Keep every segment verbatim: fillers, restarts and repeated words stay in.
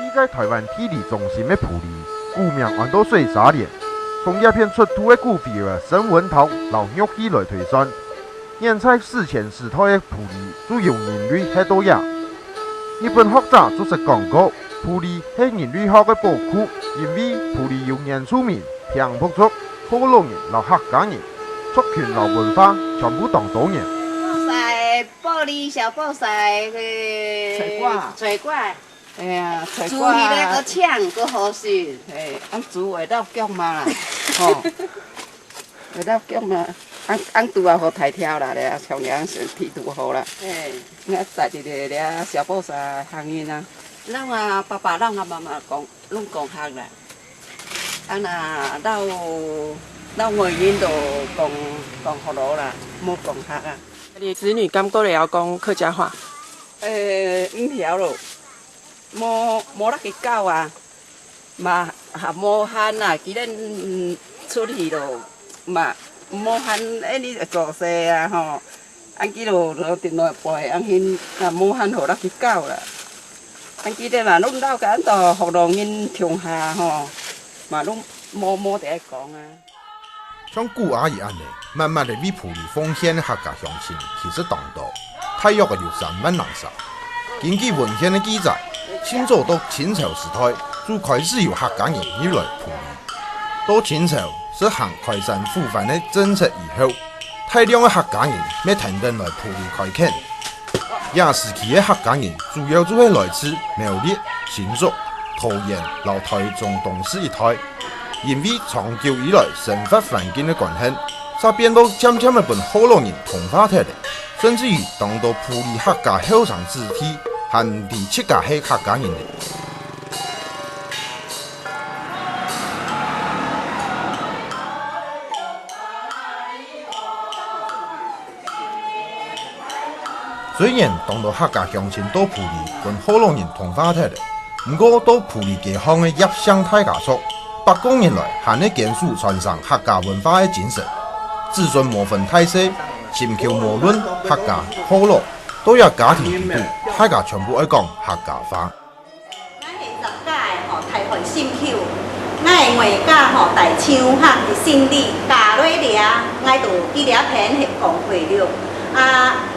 位在臺灣地理中心个埔里，古名安到水沙連。從這片出土个古碑仔沈文陶摎玉器來推算，遠在史前時代个埔里就有人類歇到這。日本學者就識講過，埔里係人類學个寶庫，因為埔里有原住民、平埔族、河洛人摎客家人，族群摎文化全部當多元。 布袋，玻璃小布袋，嘿，菜瓜。菜瓜。哎呀，菜瓜。煮起來个香，个好食。嘿，恁煮會落腳嘛啦，吼。會落腳嘛，恁，恁煮啊好大條啦，咧，像樣身體都好啦。嘿。應該在這个咧小布袋行運啊。咱啊，爸爸，咱啊，媽媽講，攏講客啦。 啊若到，到外面就講，講福佬啦，無講客啊。你子女敢過會曉講客家話？呃，毋曉咯，無，無落去教啊，嘛，也無閒啊，既然，嗯，出去咯，嘛，無閒，哎，你就做事啊，吼。 恁佢就，就定來背，恁佢也無閒好落去教啦。恁佢兜嘛，攏老个，恁到福佬人鄉下吼，嘛攏無，無得講啊。像古阿姨恁呢，默默个為埔里奉獻个客家鄉親其實當多，大約有三萬人儕。根據文獻个記載，清早到清朝時代，就開始有客家人入來埔里。到清朝實行開山撫番个政策以後， 大量个客家人乜跈等來埔里開墾。這時期个客家人主要就係來自苗栗、新竹、桃園摎臺中東勢一帶，因為長久以來生活環境个關係，就變到漸漸个分河洛人同化忒了，甚至於當多埔里客家後生子弟還毋知自家係客家人了。 雖然當多客家鄉親到埔里分河洛人同化忒了，毋過到埔里街項个葉姓大家族，百過年來還係堅守傳承客家文化个精神，子孫無分大細，心臼無論客家、河洛，到這家庭裡肚，大家全部愛講客家話。 𠊎係十家个吼，大漢心臼。𠊎个外家吼，大昌客佇新里，嫁來這，𠊎就佇這片係講會陸。啊，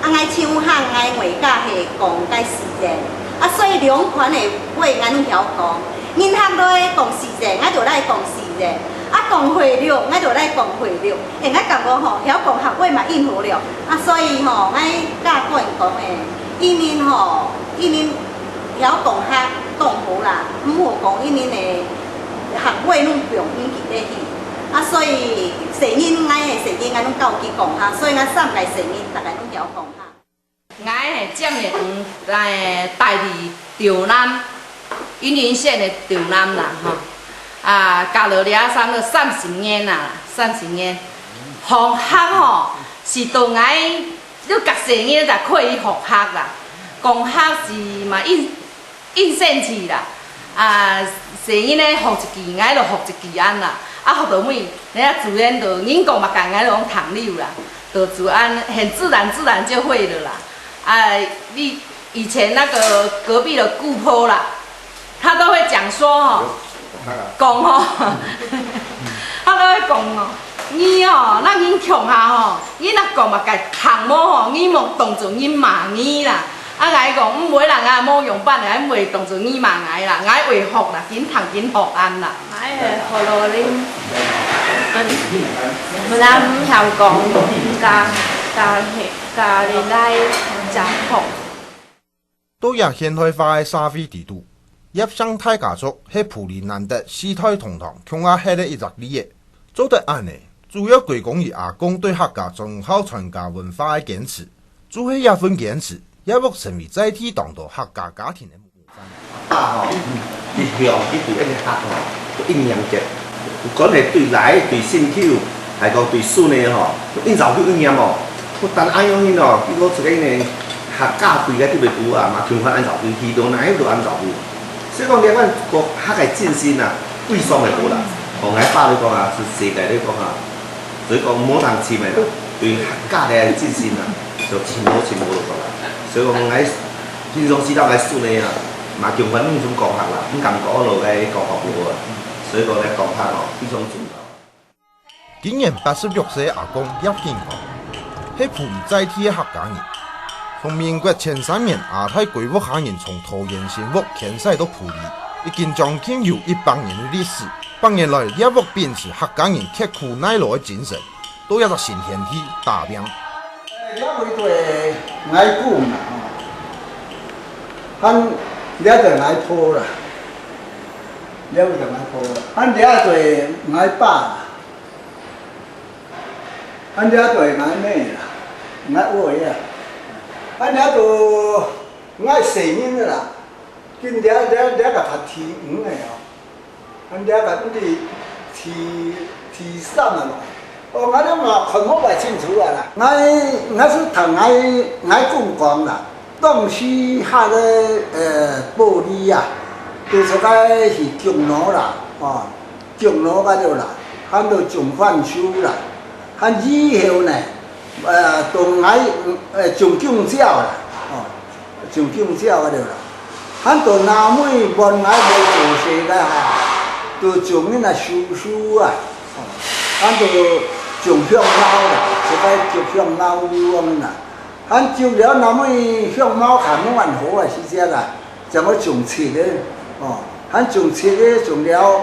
啊，𠊎昌客，𠊎外家係講該四縣。啊，所以兩款个話𠊎攏曉講。人客來講四縣，𠊎就來講四縣。啊，講會陸，𠊎就來講會陸。欸，𠊎感覺吼，曉講客話嘛應好了。啊，所以吼，𠊎佮𠊎講欸，因為吼，因為 曉講客當好啦，毋好講因為呢，客話攏放毋記得去。啊，所以細人，𠊎个細人，𠊎攏教佢講客，所以𠊎三个細人，逐个攏曉講客。𠊎係佔个，嗯，在大里潮南，雲林縣个潮南啦，吼。啊，嫁落這差不多三十年啦，三十年。學客吼，是到𠊎 就較細人才可以學客啦。講客是嘛應，應聲去啦。啊，細人呢學一句，𠊎就學一句恁啦。啊，學到尾，人家自然就人講麼个，𠊎就講聽了啦，就自然，很自然，自然就會了啦。啊，你以前那個隔壁的姑婆啦， 他都會講說吼，講吼，他都會講哦，你哦，咱人鄉下吼，你若講麼个聽無吼，你莫當做人罵你啦。啊，𠊎講，毋會啦，𠊎無樣般，𠊎毋會當做你罵𠊎啦，𠊎會學啦，緊聽緊學恁啦。𠊎會學咯，恁，嗯，毋但毋曉講客家，客家，客家人來講客。 到這現代化个社會裡肚，葉姓大家族係埔里難得四代同堂共下歇个一隻例仔。做得恁呢，主要歸功於阿公對客家忠孝傳家文化个堅持。就係這份堅持，葉屋成為在地當多客家家庭个 啊吼，一鄉一對一个客吼，一年結，毋管係對倈對心臼，還講對孫个吼，應該有一念哦。不但恁樣哦，結果這个呢，客家對个特別久啊，嘛共款恁樣對，去到哪位都恁樣對。所以講，你看，講客个精神啊，為什麼無啦？講來爸來講啊，係世界來講啊， 所以講，無通尋个啦，對客家个精神啊，就尋無尋無就講啦。所以講，𠊎平常時同𠊎孫个啊，嘛共款攏總講客啦，毋敢講落來講學無啊。所以講，來講客哦，非常重要。今年八十六歲个阿公葉興光，係埔里在地个客家人。從民國前三年，阿太歸屋下人從桃園新屋遷徙到埔里，已經將近有一百年个歷史。百年來，葉屋秉持客家人刻苦耐勞个精神， 到這隻新天地打拚。這位對𠊎姑啦，吼，還這對𠊎婆啦，這位對𠊎婆啦，還這對𠊎爸啦，還這對𠊎妹啦，𠊎妹啊，還這對𠊎細人啦，今這這這个排第五个哦。 恁樣个，毋知第第三啊咯。哦，𠊎都嘛看無蓋清楚啊啦。𠊎𠊎係讀𠊎𠊎公講啦，當時下个呃玻璃啊，就出來去種農啦，哦，種農該度啦，還有種番薯啦，還以後呢，呃，到𠊎呃種弓蕉啦，哦。 種弓蕉个了啦。還到南尾半𠊎無做事个哈，就種恁啊樹樹啊，哦，還到種香茅啦，自家種香茅油恁啊。還種了南尾香茅還無恁好啊，時節啊，正會種蓆个，哦，還種蓆个種了，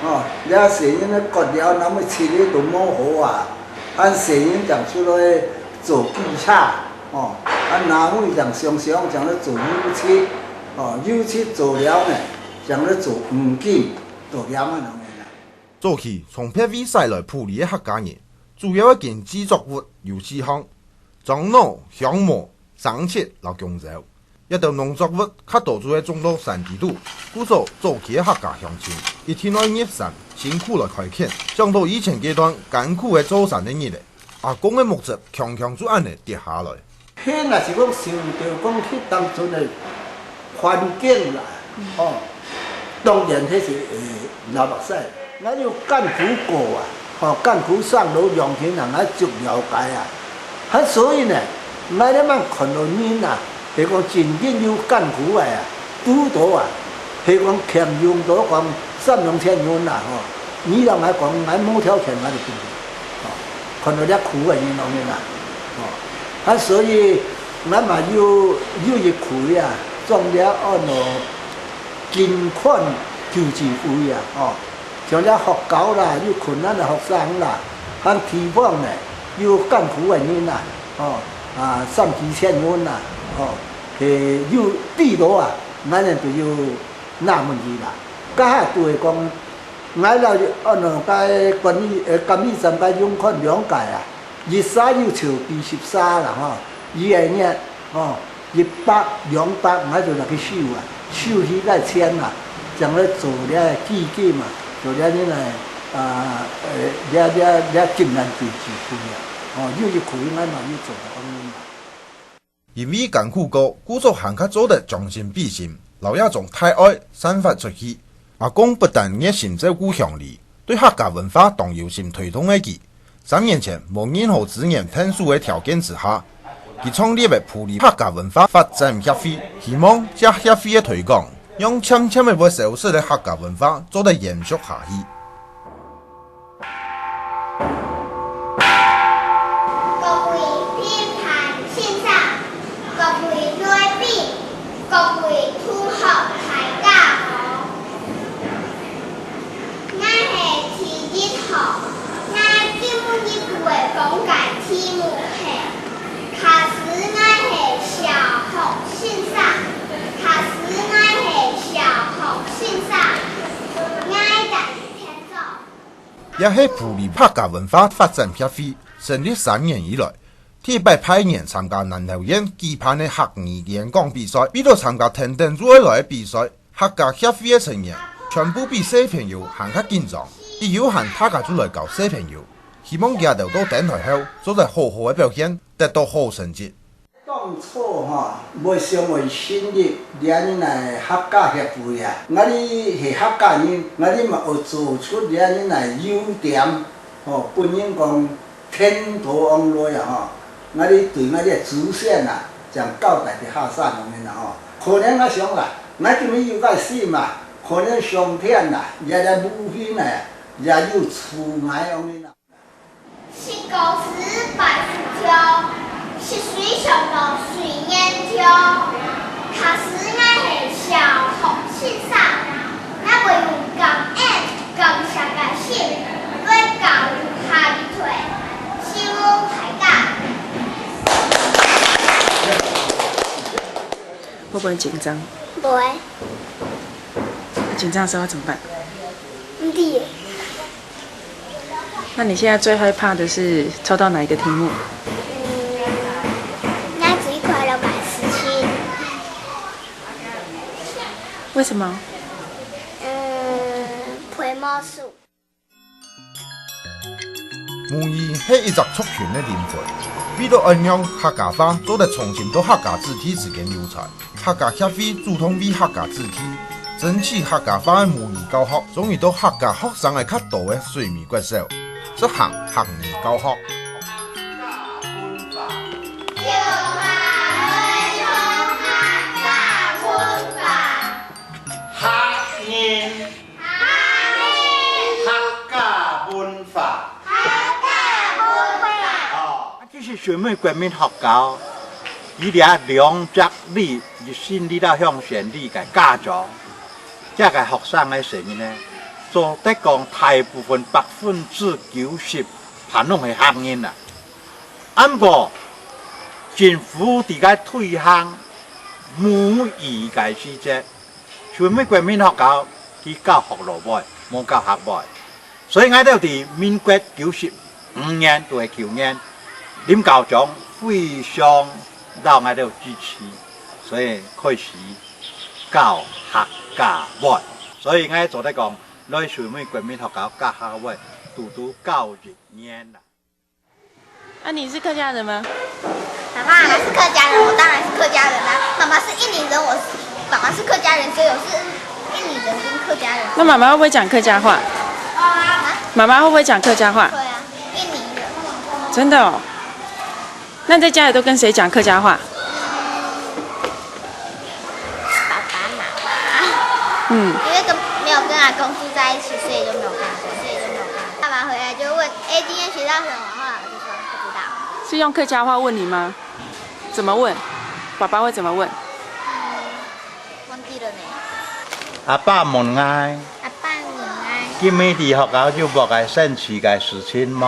哦，了細人个割了，南尾蓆个都無好啊，還細人正出來做汽車。 哦，啊，南尾正想想，正來做油漆，哦，油漆做了呢，正來做黃金，做了嘛，人个啦。早期從別位徙來埔里个客家人，主要个經濟作物有四項：樟腦、香茅、生漆摎弓蕉。這兜農作物較多就係種到山地肚，故所早期个客家鄉親一定愛入山，辛苦來開墾。想到以前該段艱苦个做山个日仔， 阿公个目汁強強就恁呢跌下來。係若係講想到講，該當陣个環境啦，吼，當然該係會流目屎。𠊎有艱苦過啊，吼，艱苦上路，鄉親人𠊎足了解啊。啊，所以呢，𠊎這滿看到人啊， 係講真正有艱苦个啊，堵到啊，係講欠用到講三兩千銀啊，吼，你同𠊎講，𠊎無條件𠊎就分你，吼，看到這苦个人攏有啦，吼，啊，所以𠊎嘛有有一期啊，裝了安到捐款救濟會啊，吼。 像這學校啦，有困難个學生啦，還地方呢，有艱苦个人啦，吼，啊，三四千銀啦，吼，係有知到啊，𠊎等就有納問題啦。該下就係講，𠊎摎安到該管理，呃，監理站該用款兩屆啊， 一儕有超過十儕啦，吼，一個月，吼，一百、兩百，𠊎就拿去收啊，收起該錢啊，正來做這基金啊，做這恁呢，啊，呃，這這這金蘭救濟會啊，吼，有一期𠊎嘛有做到恁呢嘛。 因為艱苦過，故所還較做得將心比心，摎這種大愛散發出去。阿公不但熱心照顧鄉里，對客家文化當有心推動个佢，三年前無任何資源𢯭手个條件之下，佢創立个埔里客家文化發展協會，希望藉協會个推廣，讓漸漸仔會消失个客家文化做得延續下去。 各位評判先生，各位來賓，各位同學，大家好。𠊎係第一號，𠊎今晡日个講解題目係：假使𠊎係小學先生，假使𠊎係小學也係埔里客家文化發展協會成立三年以來，第一擺派員參加南投縣舉辦个客語演講比賽，為了參加跈等就愛來个比賽，客家協會个成員全部比小朋友還較緊張，一有閒大家就來教小朋友，希望佢兜到登台後做得好好个表現，得到好成績。 當初吼，無想會成立這樣个客家協會啊。𠊎兜係客家人，𠊎兜嘛愛做出這樣个優點，吼，分人講聽到往來啊，吼。𠊎兜對𠊎兜个祖先啊，正交代个下山恁樣啊，吼。可能𠊎想啦，𠊎今日有个心啊，可能上天啊，也來無形啊，也有慈愛恁樣啊。 食果子拜佛祖，食水上報水源頭。假使𠊎係小學先生，𠊎會用感恩、感謝个心，來教育下一代。希望大家 會不會緊張？不會，緊張的時候要怎麼辦？不知耶。那你現在最害怕的是抽到哪一個題目？嗯，那最快樂个事情，為什麼？嗯，陪魔術。 母語係一隻族群个靈魂，為了愛讓客家話做得傳承到客家子弟之間流傳，客家協會主動為客家子弟爭取客家話个母語教學，終於到客家學生个較多个水美國小，實行客語教學。客人。 客家文化。客家文化。哦。其實水美國民學校，佢這兩隻里，一心里摎向前里个家長，這个學生个細人呢，做得講大部分百分之九十，還攏係客人啊。啊毋過，政府佇該推行母語个時節， 像美國民學校，佢教學老話，無教客話。所以𠊎兜佇民國九十五年，就係舊年，林校長非常摎𠊎兜支持，所以開始教客家話。所以𠊎做得講，來像美國民學校教客話，拄拄教一年啦。 啊，你是客家人嗎？爸爸，妈妈是客家人，我当然是客家人啦。妈妈是印尼人，我是爸爸是客家人，所以我是印尼人跟客家人。那妈妈会不会讲客家话？啊，妈妈会不会讲客家话？对啊，印尼人。真的哦。那你在家里都跟谁讲客家话？爸爸妈妈，嗯，因为跟没有跟阿公住在一起，所以就没有跟阿公，所以就没有跟阿公。爸爸回来就问：“哎，今天学到什么？”后来我就说：“不知道。”是用客家话问你吗？怎么问？爸爸会怎么问？忘记了呢。阿爸問𠊎，阿爸問𠊎：今晡日佇學校有麼个神奇个事情無？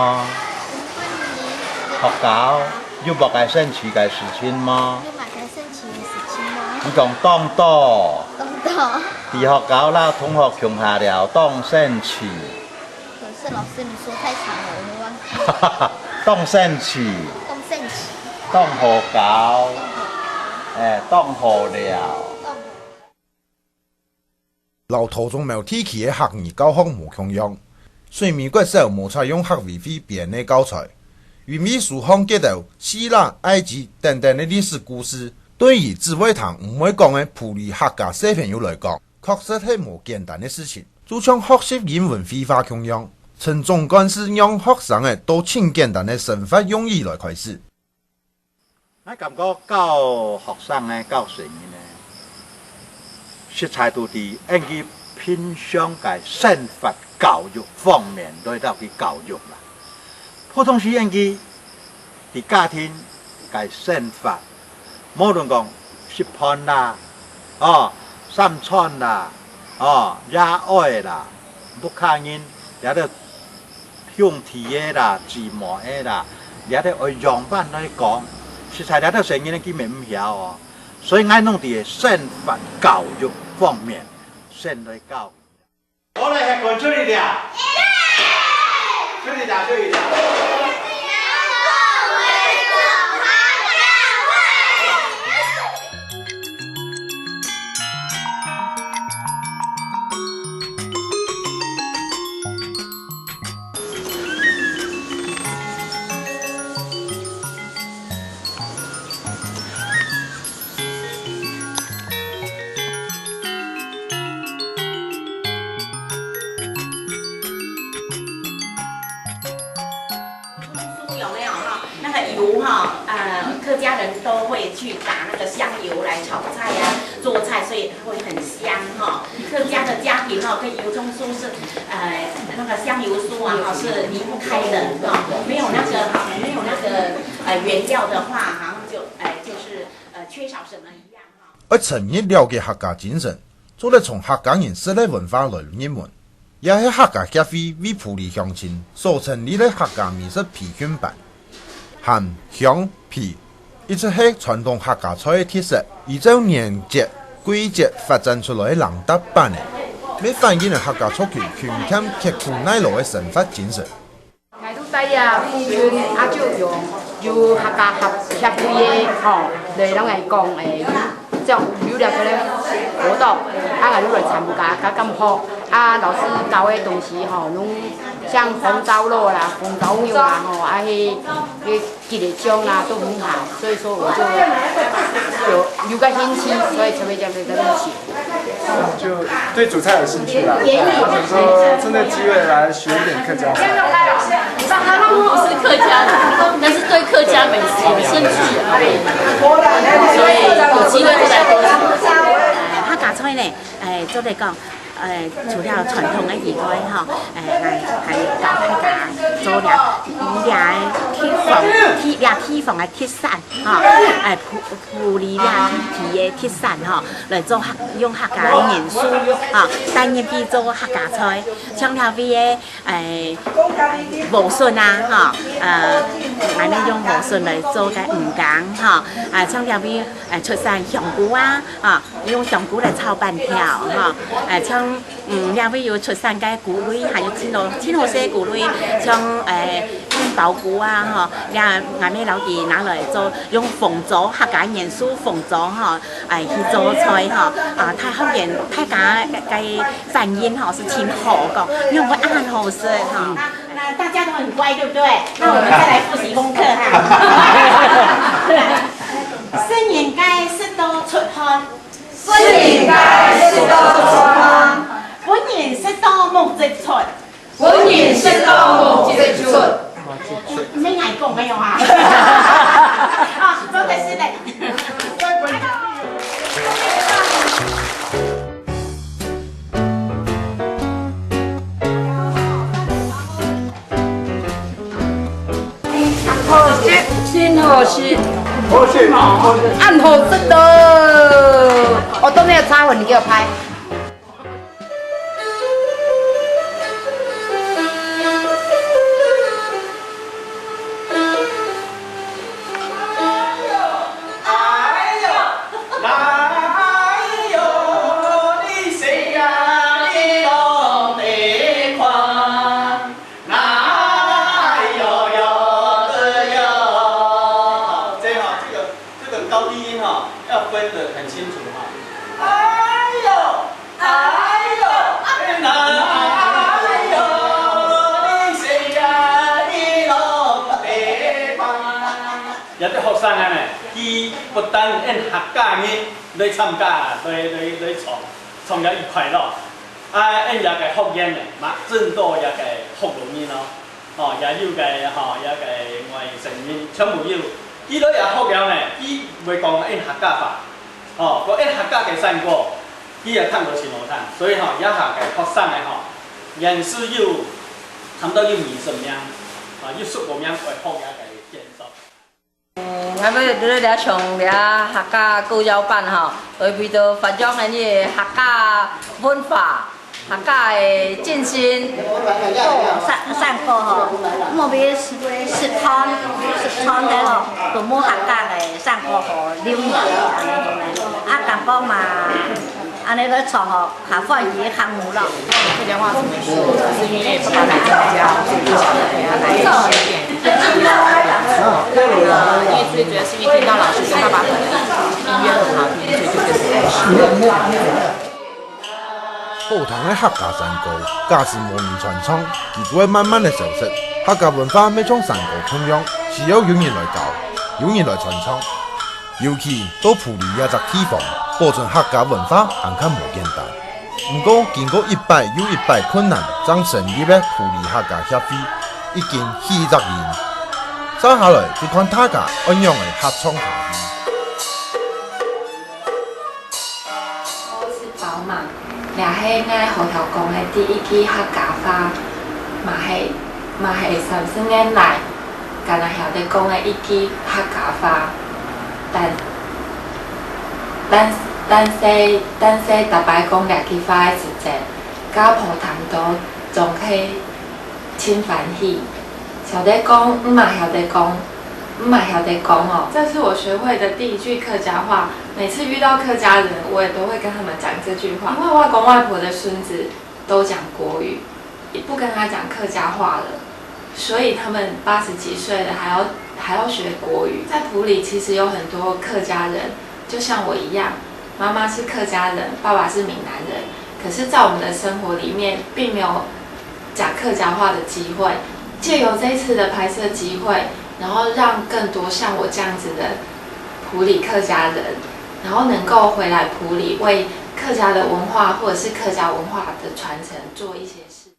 今晡日學校有麼个神奇个事情無？有麼个神奇个事情無？你講當多。當多。佇學校摎同學共下尞當神奇。可是老师，你说太长了，我们忘记。當神奇，当神奇，當好搞，哎，當好尞。当好。摎桃竹苗地區个客語教學無共樣，水美國小無採用客委會編个教材，因為書項結合希臘、埃及等等个歷史故事，對於只會聽毋會講个埔里客家小朋友來講，確實係無簡單个事情。就像學習英文會話共樣，陳總幹事讓學生仔對盡簡單个生活用語來開始。 𠊎感覺教學生呢，教細人呢，實在都佇𫣆佢平常个生活教育方面來到去教育啦。普通時𫣆佢佇家庭个生活，無論講食飯啦，哦，三餐啦，哦，野外啦，屋下人，也都 兄弟仔啦、姊妹仔啦，這兜愛仰般來講，實在這兜細人仔佢乜毋曉哦。所以𠊎攏佇生活教育方面先來教。好來，係講出去了。休息一下，休息一下。酥有没有哈？那个油哈，呃，客家人都会去打那个香油来炒菜啊、做菜，所以它会很香哈。客家的家庭哈，跟油葱酥是，呃，那个香油酥啊，哈，是离不开的哈。没有那个，没有那个，呃，原料的话，好像就，呃，就是，呃，缺少什么一样哈。 愛深入了解客家精神，做得從客家人食个文化來入門，也係客家協會為埔里鄉親所成立个客家美食培訓班。鹹、香、皮，一直係傳統客家菜个特色，依照年節、季節發展出來个零搭版仔，乜反映了客家族群勤儉刻苦耐勞个生活精神。 𠊎都在這附近啊，就有，有客家協，協會个吼，來摎𠊎講，誒，有，這樣有這个活動，啊，𠊎就來參加，較感覺，啊，老師教个東西吼，攏像紅燒肉啦、紅燒肉啊，吼，啊，迄，迄吉列醬啊，都很好，所以說我就有，有个興趣，所以才會這樣子跟他學。 就对煮菜有兴趣啦，想说趁这机会来学一点客家菜。我不是客家人，但是对客家美食有兴趣而已，所以有机会就来多吃。客家菜呢，誒，做得講，誒，除了傳統个以外，吼，誒，還，還教大家做了，以這个地方，地，這地方个特產，吼，誒，埔，埔里這地區个特產，吼，來做客，用客家个元素，吼，帶入去做客家菜，像這位个 誒，莴筍啊，吼，呃，𠊎等用莴筍來做个魚羹，吼，啊，像這位，誒，出產香菇啊，吼，用香菇來炒粄條，吼，誒，像，嗯，這位有出產个菇類，還有真好，真好食个菇類，像，誒，杏鮑菇啊，吼，這𠊎等摎佢拿來做，用紅棗，客家元素紅棗，吼，誒，去做菜，吼，啊，大學生，大家个 反應吼是真好个，因為會恁好食吼。那，那大家都很乖，對不對？那我們再來複習功課哈。食人个食到出汗，食人个食到出汗，分人食到目汁出，分人食到目汁出。毋係𠊎講个喲啊。啊，真的是嘞。 好食，真好食，好食，好食。恁好食咯！哦，當然炒粉你給我拍。 哎喲，哎喲，哎喲，你死啊，你攏得看。哎喲喲喲喲。這哈，這個，這個高低音哈，要分得很清楚哈。哎喲，哎喲，哎喲，你死啊，你攏得看。 這兜學生啊呢，佢不但用客家語來參加，來，來，來唱，唱了又快樂。啊，用這個福建呢，嘛真多這個福佬人咯。吼，也有個，吼，這個外省人，全部有。佢兜也學了呢，佢會講用客家話，吼，講用客家个山歌，佢也聽到真好聽。所以吼，這下个學生个吼，也係有，差不多有二十名，啊，有十五名會學這個建築。 嗯，𠊎兜這唱這客家歌謠班吼，會為著發揚𠊎俚个客家文化、客家个精神。哦，山，山歌吼，莫非係，係唱，係唱个吼，都無客家个山歌好流行个，恁呢，啊，感覺嘛，啊，恁樣來創哦，較歡喜个項目咯。客家話怎么说？是因为爸爸来这个家，所以就想要陪他来学一点。因为最主要是因为听到老师跟爸爸的音乐很好听，所以就跟着学。好聽个客家山歌，假使無人傳唱，佢就會慢慢个消失。客家文化乜像山歌共樣，需要有人來教，有人來傳唱。尤其到埔里這隻地方，保存客家文化還較無簡單。毋過，經過一擺又一擺困難，正成立个埔里客家協會，已經四十年。接下來就看大家愛仰仔合唱下去。 我是寶馬，這係𠊎學校講个第一句客家話，嘛係嘛係三四年來，敢若曉得講个一句客家話。但但但細但細逐擺講這句話个時節，家婆聽到總係盡歡喜。曉得講，毋嘛曉得講，毋嘛曉得講哦。這是我學會的第一句客家話。每次遇到客家人，我也都會跟他們講這句話，因為外公外婆的孫子都講國語，不跟他講客家話了，所以他們八十幾歲了還要還要學國語。在埔里其實有很多客家人，就像我一樣，媽媽是客家人，爸爸是閩南人，可是在我們的生活裡面並沒有講客家話的機會。藉由這一次的拍攝機會，然後讓更多像我這樣子的埔里客家人，然後能夠回來埔里為客家的文化或者是客家文化的傳承做一些事。